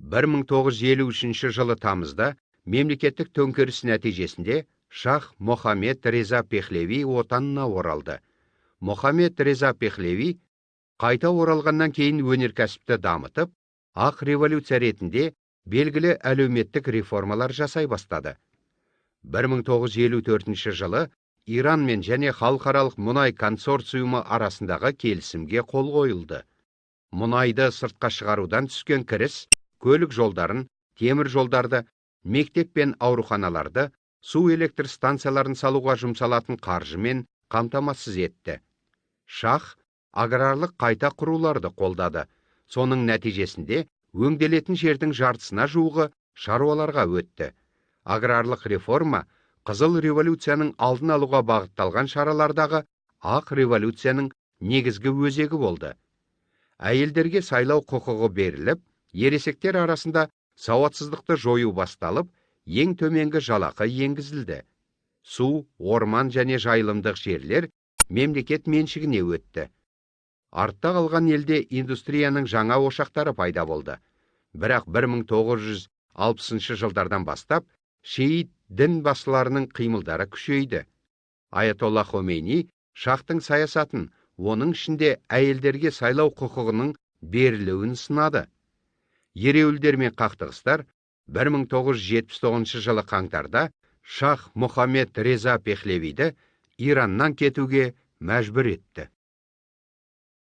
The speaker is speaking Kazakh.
1953 жылы тамызда мемлекеттік төңкеріс нәтижесінде шах Мохаммед Реза Пехлеви отанына оралды. Мохаммед Реза Пехлеви қайта оралғаннан кейін өнеркәсіпті дамытып, ақ революция ретінде белгілі әлеуметтік реформалар жасай бастады. 1954 жылы Иранмен және халықаралық мұнай консорциумы арасындағы келісімге қол қойылды. Мұнайды сыртқа шығарудан түскен кіріс көлік жолдарын, темір жолдарды, мектеп пен ауруханаларды, су электр станцияларын салуға жұмсалатын қаржымен қамтамасыз етті. Шах аграрлық қайта құруларды қолдады. Соның нәтижесінде өңделетін жердің жартысына жуығы шаруаларға өтті. Аграрлық реформа қызыл революцияның алдын алуға бағытталған шаралардағы ақ революцияның негізгі өзегі болды. Әйелдерге сайлау құқығы беріліп, ересектер арасында сауатсыздықты жою басталып, ең төменгі жалақы енгізілді. Су, орман және жайылымдық жерлер мемлекет меншігіне өтті. Артта қалған елде индустрияның жаңа ошақтары пайда болды. Бірақ 1960 жылдардан бастап шиит дін басыларының қимылдары күшейді. Аятолла Хомейни шахтың саясатын, оның ішінде әйелдерге сайлау құқығының берілуін сынады. Ереуілдер мен қақтығыстар 1979 жылы қаңтарда шах Мұхаммед Реза Пехлевиді Ираннан кетуге мәжбүр етті.